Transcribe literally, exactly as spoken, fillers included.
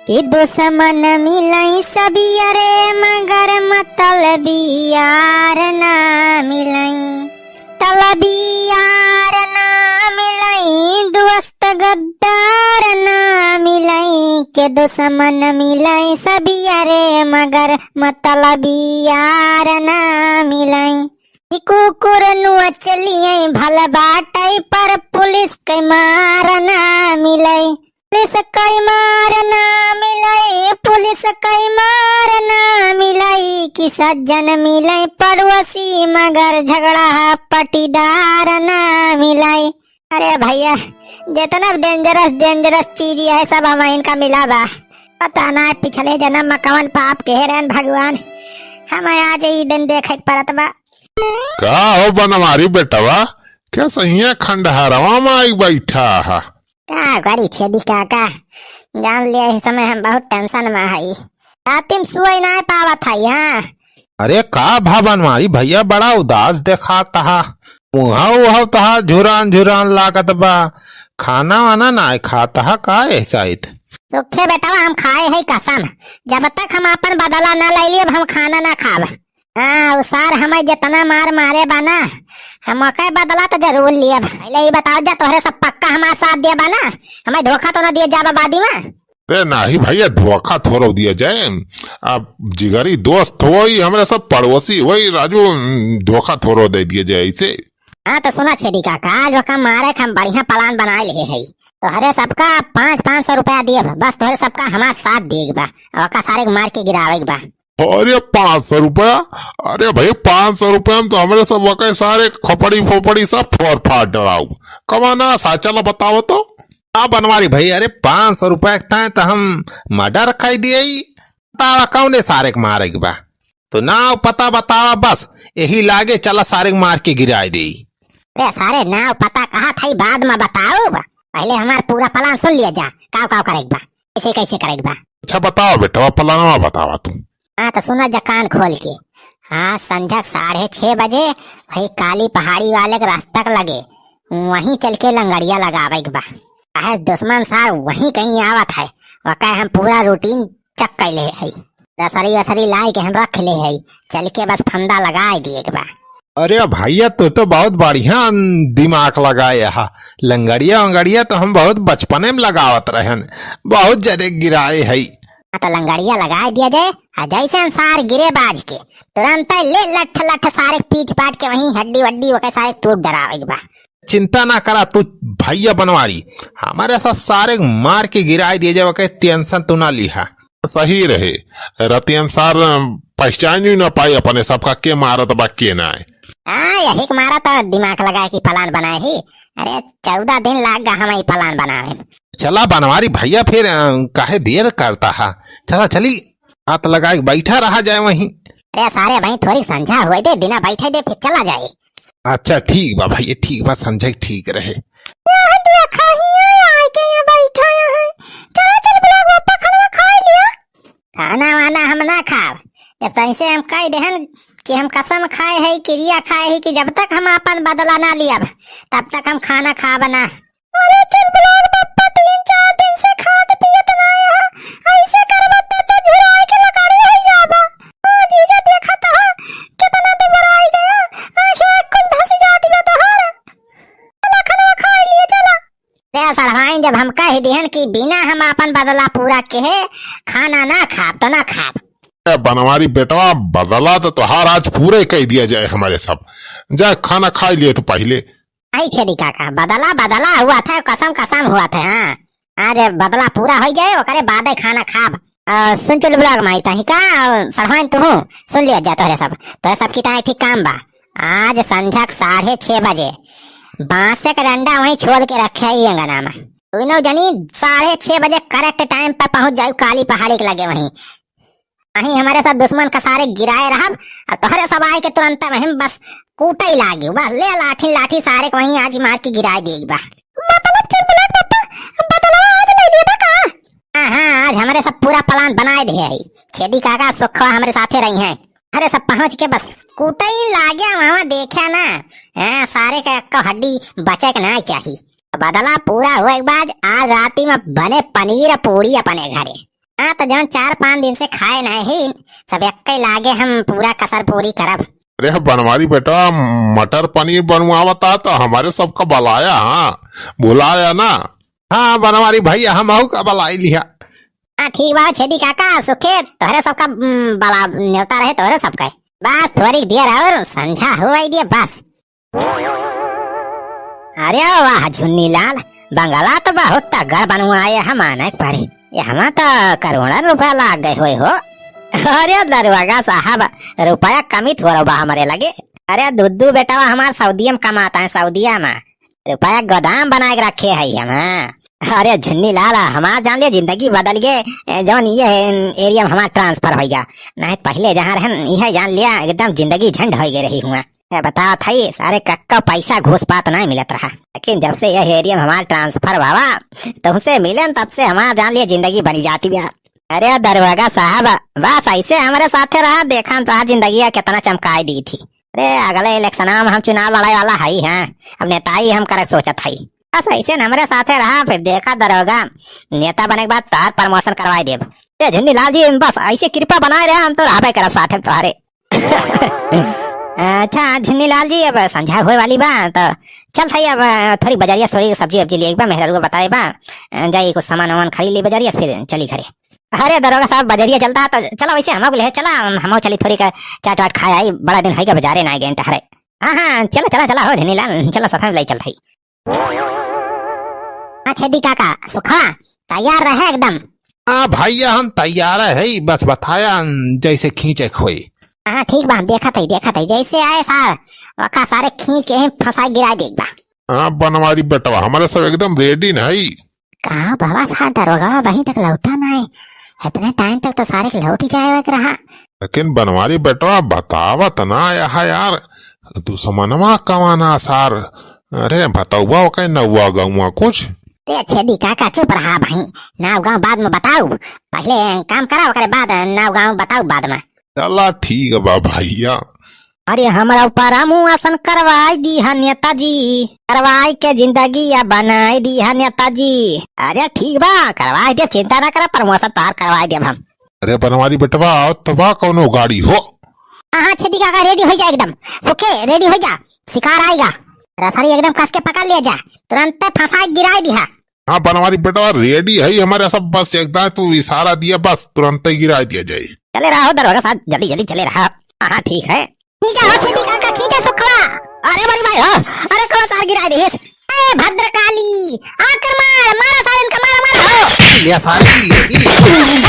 कि दुश्मन मिलई सबियरे, मगर मतलबी यार ना मिलई। मतलबी यार ना मिलई, दोस्त गद्दार ना मिलई, के दुश्मन मिलई सबियरे, मगर मतलबी यार ना मिलई। ई कुकुर नुआ चलिए भल बाटई, पर पुलिस के मार ना मिलई। पुलिस के मार ना मिलई, पुलिस के मार ना मिलई, कि सज्जन मिलई पड़ोसी, मगर झगड़ा पटीदार ना मिलई। अरे भैया, जितना dangerous, dangerous चीज है, सब हम इनका मिला बा। पता ना पिछले जन्म में कवन पाप के रहन भगवान, हमें आज ई दिन देखे के पड़त बा। का हो बनवारी बेटवा, क्या सहिया खंडहरवा में आई बैठा हा? का करी छेदी काका, जान लिया इस समय हम बहुत tension में हई। रातिम सोई नाय पावत हई, हाँ। अरे का भा बनवारी भैया, बड़ा उदास देखात हा। मुँहा उहा तहा झुरान झुरान लागत बा। खाना वाना नाय खात हा का ऐसा इत? सुखे बेटवा हम खाए हई कसम, जब तक हम आपन बदला ना ले लिए हम खाना ना खाब। हाँ, उ सार हमें जितना मार मारे बा ना, हम ओकर बदला तो जरूर लियब। पहले ई बताओ जा, तोहरे सब पक्का हमार साथ दिए बा ना, हमें धोखा तो ना दिए जाबा बादी में। अरे नाही भैया, धोखा थोड़ो दिया जाए। अब जिगरी दोस्त होई, हमरे सब पड़ोसी होई, राजू, धोखा थोड़ो दे दिया जाए इसे। हाँ तो सुना छेदी काका, आज ओका मारे के हम बढ़िया plan बनाए ले हई। तोहरे सबका पाँच, पाँच सौ रुपया दिए बा, बस तोहरे सबका हमार साथ दिए के बा, और ओका सारे के मार के गिरावे के बा। अरे पाँच सौ रुपया? अरे भाई, पाँच सौ रुपया में तो हमरे सब वके सारे खोपड़ी फोपड़ी सब फोड़ फाड़ डराऊ। कमाना सा, चलो बताओ तो। आ बनवारी भाई, अरे पाँच सौ रुपया के ताए तो हम murder कर दिए। बतावा कौने सारे के मारे के बा? तो नाव पता बतावा बस, यही लागे चला सारे के मार के गिराए दे। अरे सारे नाव पता कहा था, बाद में बताओ, पहले हमार पूरा plan सुन लिया जा, काव काव करे के बा, कैसे कैसे करे के बा। अच्छा बताओ बेटवा, प्लानवा बतावा तू। हाँ, तो सुना जा कान खोल के। हाँ, संझक साढ़े छह बजे वही काली पहाड़ी वाले के रास्ता के लगे, वहीं चल के लंगड़िया लगावे के बा। काहे दुश्मन सार वहीं कहीं आवत है, वका हम पूरा routine check कर ले है। रसरी असरी लाई के हम रख ले है, चल के बस फंदा लगाए दिए के बा। अरे भैया, तू तो बहुत बढ़िया दिमाग लगाए हा। लंगड़िया वंगड़िया तो हम बहुत बचपने में लगावत रहन, बहुत जने गिराए हई। हाँ, तो लंगड़िया लगाए दिया जाए, आ जैसे अंसार गिरे बाज के, तुरंत ले लठ लठ सारे पीट पाट के वहीं हड्डी वड्डी ओके सारे तोड़ डरावे के बा। चिंता ना करा तू भैया बनवारी, हमारे सब सारे मार के गिराए दिए जाए, ओके tension तू ना लिहा। सही रहे, रतियन सार पहचान ही ना पाई अपने सबका, के मारत बा के ना है। हाँ, यही के मारा तो दिमाग लगा के plan बनाए ही। अरे चौदह दिन लाग गा हमें plan बनावे। चला बनवारी भैया, फिर, अ, काहे देर करता है, चला चली, हाथ लगा के बैठा रहा जाए वहीं। अरे सारे भाई, थोड़ी संझा हुए दे, दिना बैठे दे, फिर चला जाए। अच्छा ठीक बा भैया, ठीक बा, संझा ठीक रहे। यहाँ देखा ही है, आए के यहाँ बैठा यहाँ है। चला चल बुला बापा, खाना खा लिया। खाना वाना हम ना खाब। जब तैसे हम कह देहन कि हम कसम खाए है, किरिया खाए है कि जब तक हम अपन बदला ना लियब, तब तक हम खाना खाब ना। अरे चुलबुलार बप्पा, तीन चार दिन से खात पियत नाय ह, ऐसे करबा त तो झुराए के लकड़ी होइ जाबा। ओ जीजा देखत ह, कितना दुबराई गया, आँखिया कुल धस जात बा तोहार। चला खनवा खाए लिए चला। रे सड़वाइन, जब हम कह दिहन कि बिना हम आपन बदला पूरा केहे खाना ना खाब तो ना खाब। ए बनवारी बेटवा, बदला तो तोहार आज पूरे कह दिया जाए हमारे सब। जा खाना खाए लिए तो पहिले। आई छेदी काका, बदला बदला हुआ था, कसम कसम हुआ था, हाँ। आज बदला पूरा होइ जाए, ओकरे बादे खाना खाब। अ, सुन चुलबुलार माई तही का, अ, सड़वाइन तुहू, सुन लिया जा तोहरे सब, तोहरे सब की ताई ठीक काम बा। आज संझक साढ़े छह बजे बांसे के डंडा वहीं छोड़ के रखे ही अंगना में। दुनों जनी साढ़े छह बजे correct time पर पहुंच जाई काली पहाड़ी के लगे वहीं। वहीं हमारे सब दुश्मन का सारे गिराए रहब, और तोहरे सब आए के तुरंत वहीं बस कूटे ही लागे, बस ले लाठी लाठी सारे को वहीं आज मार के गिराए देब बा। मतलब चुलबुलार बप्पा, बदलवा आज ले लेबा का? हाँ, हाँ, आज हमरे सब पूरा plan बनाए दे है। छेदी काका सुखवा हमरे साथे रही हैं। अरे सब पहुँच के बस कूटई लाग्या वहाँ देख्या ना। हाँ, सारे के एक्को हड्डी बचे के ना चाही। बदला पूरा हुए के बाद आज राती में बने पनीर पूड़ी अपने घरे। हाँ, तो जौन चार पाँच दिन से खाए नहीं, सब एक्के लागे हम पूरा कसर पूरी करब। अरे बनवारी बेटा, मटर पनीर बनवावता तो हमरे सबका बलाया, हाँ, बुलाया ना। हाँ बनवारी भइया, हमहू का बलाई लिहा। हाँ ठीक बा छेदी काका, सुखे तोहरे सबका, उम, बला, न्योता रहे तोहरे सबका। बस थोड़ी देर और संझा होई दिया बस। अरे वाह झुन्नी लाल, बंगला तो बहुत तगड़ बनवाए है, माने के परी। ये हमा तो करोड़न रुपया लाग गए होए हो। अरे दरोगा साहब, रुपया कमी थोड़ा बा हमरे लगे। अरे दुद्दू बेटवा हमार सऊदिया में कमाता है, सऊदिया में। रुपया गोदाम बनाए के रखे है हम। अरे झुन्नी लाल, हमार जान लिया जिंदगी बदल गए, ए, जौन ये एरिया में हमार ट्रांसफर होइगा। नहीं पहले जहाँ रहन, यह जान लिया एकदम जिंदगी झंड हो गए रही हुआ। ए, बतावत हई, सारे कक्का पैसा घूस पात नाहीं मिलत रहा, लेकिन जब से यह एरिया में हमार ट्रांसफर भवा, तुमसे मिलन, तब से हमार जान लिया जिंदगी बनी जाती बा। अरे दरोगा साहब, बस ऐसे हमरे साथे रहा, देखा हम तोहार जिंदगी कितना चमकाई दी थी। अरे अगले इलेक्शन में हम चुनाव लड़ाई वाला हई हैं, अब नेताई हम करे सोचत हई। बस ऐसे न हमरे साथे रहा, फिर देखा दरोगा, नेता बने के बाद तोहार प्रमोशन करवाई देब। ए झुन्नी लाल जी, बस ऐसे कृपा बनाए रहा, हम तो रहबे करब साथे में तोहरे। अच्छा झुन्नी लाल जी, अब संझा होए वाली बा, तो चलत हई अब थोड़ी बजरिया से थोड़ी सब्जी वब्जी लिए बा, मेहरारू बताए बा, जाई कुछ सामान वामान खरीद ली बजरिया से, फिर चली घरे। अरे दरोगा साहब, बजरिया चलता तो चला, वैसे हमहू ले चला, हमहू चली थोड़ी का चाट वाट खाए आई, बड़ा दिन होइगा बजारे ना गए टहरे। हाँ हाँ, चला चला चला हो झुन्नी लाल, चला साथ में ले चलत हई। अच्छा दी काका, सुखा तैयार रहे एकदम। हाँ भइया, हम तैयार है, बस बताया जैसे खींचे के होई। हाँ ठीक बा, हम देखत हई, देखत हई, जैसे आए सार, ओका सारे खींच के ही फंसा गिरा दे बा। हाँ बनवारी बेटवा, हमरे सब एकदम रेडी न हई। का बाबा सार, दरोगा अबहीं तक लौटा नाहीं, इतने टाइम तक तो सारे के लौट ही जाए के रहा। लेकिन बनवारी बेटवा बतावत ना आया है यार, दुश्मनवा कवाना सार। अरे बतौबा ओके नौवा गौवा कुछ। ते छेदी काका चुप रहा भाई, नाव गाँव बाद में बताऊ, पहले काम करा ओकरे बाद नाव गाँव बताऊ बाद में। चला ठीक बा भइया। अरे हमरा ऊपर मुँह आसन करवाई दी है नेताजी, करवाई के जिंदगी या बनाई दी है नेताजी। अरे ठीक बा, करवाई दे, चिंता ना करा, प्रमोशन तोहार करवाई देब हम। अरे बनवारी बेटवा, आवत तो बा कौनो गाड़ी हो। हाँ हाँ छेदी काका, रेडी हो जा एकदम, सुखे रेडी हो जा, शिकार आएगा। रसरी एकदम कस के पकड़ लिया जा, तुरंत फंसा गिराई दिहा। हाँ बनवारी बेटवा, रेडी है हमरे सब, बस एकदम तू इशारा दिया, बस तुरंत ही गिराई दिया जाए। चले रहा हो दरोगा साहब, जल्दी जल्दी चले रहा। हाँ हाँ ठीक है। खींचा हो छेदी काका, खींचा सुखवा। अरे बड़ी भाई हो, अरे कौन सार गिराई दिहिस। अरे भद्रकाली, आकर मार, मारा सारे इनका, मारा, मारा हो। ले सारे, ले, ले।